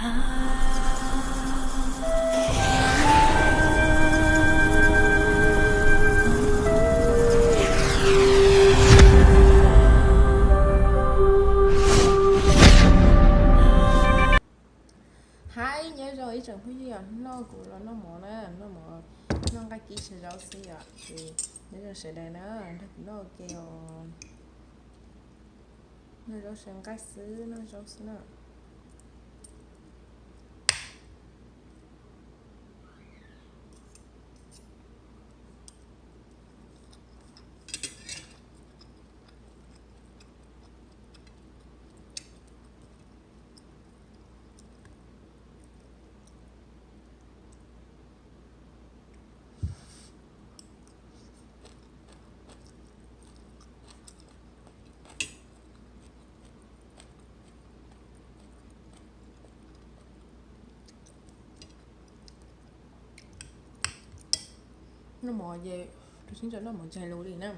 Hais nyob zoo ib tsoom phooj ywg, hnub no kuv los noj mov na, noj mov, noj nqaij kib tshaj zaub xwb yom, ces nyob zoo sawv daws na, nrog kuv noj ua ke os. Noj zaub sawv nqaij xwb, noj zaub xwb na. Noj mov ces rau siab ntso noj mov ntsaig lus li na.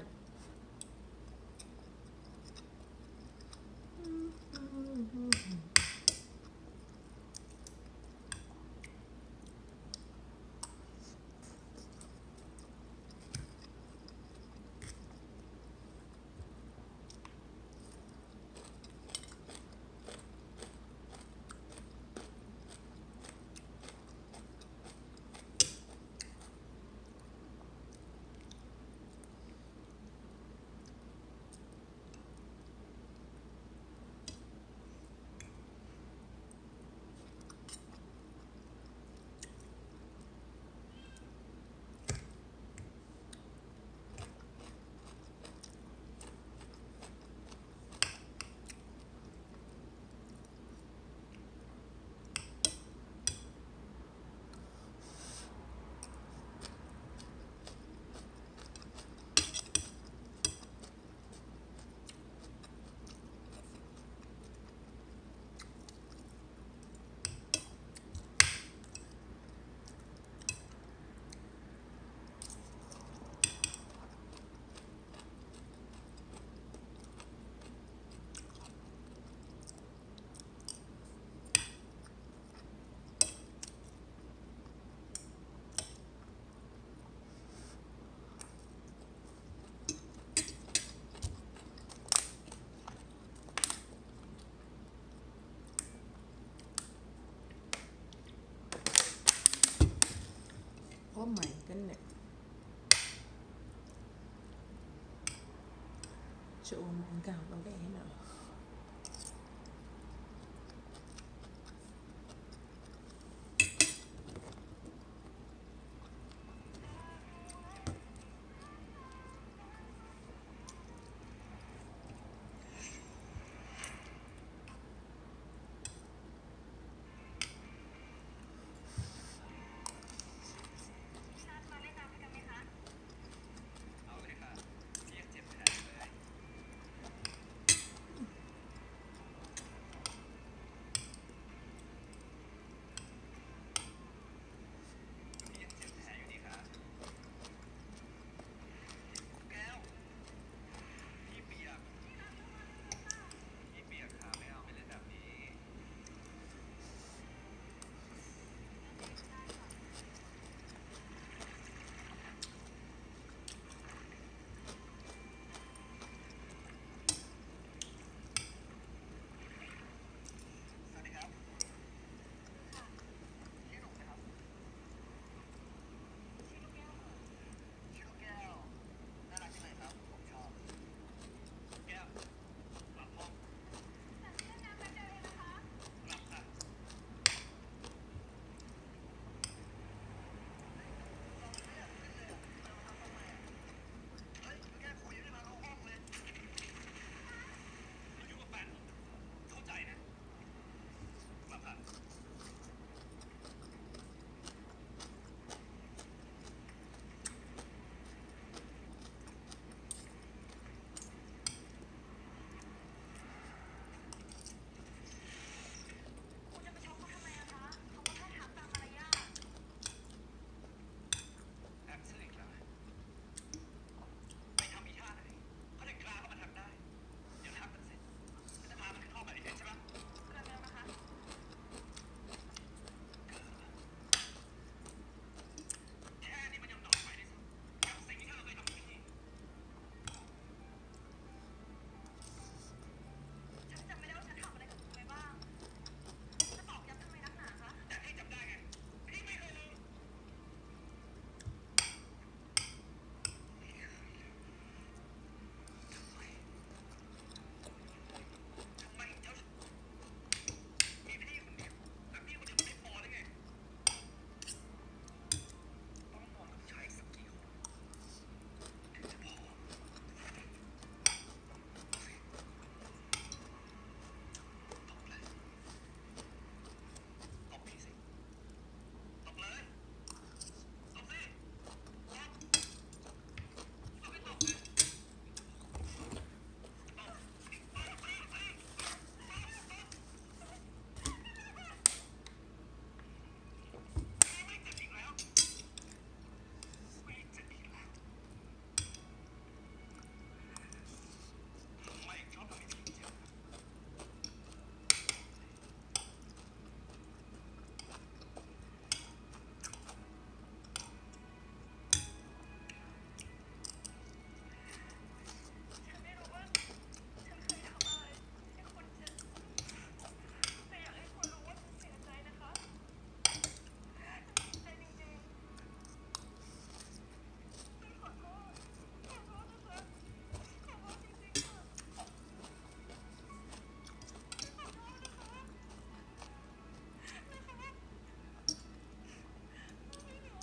Oh my goodness. Tsis ua mus nkag hauv tau dej na.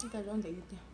Ib tag zaub ntev tiag tiag.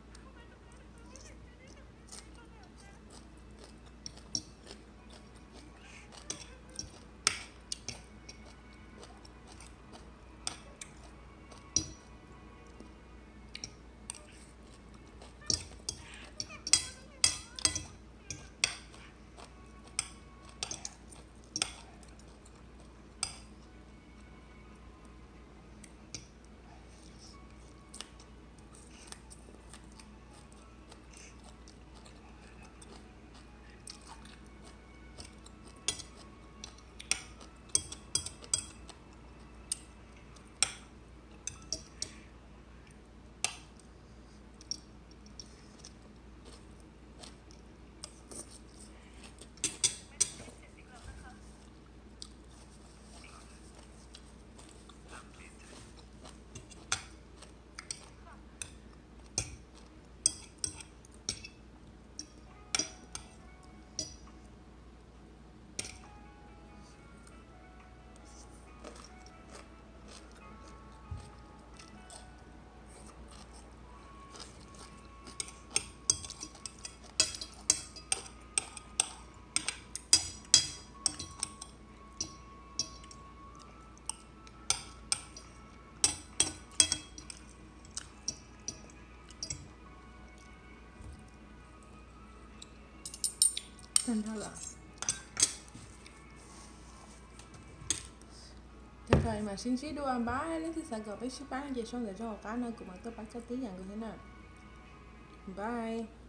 Tag nrho lawm. Ces mam sib ntsib dua, bye. Leej twg xav kom peb sib pab no ces sau ntawv rau hauv qab no kuv mam tuaj pab koj tib yam nkaus thiab na. Bye.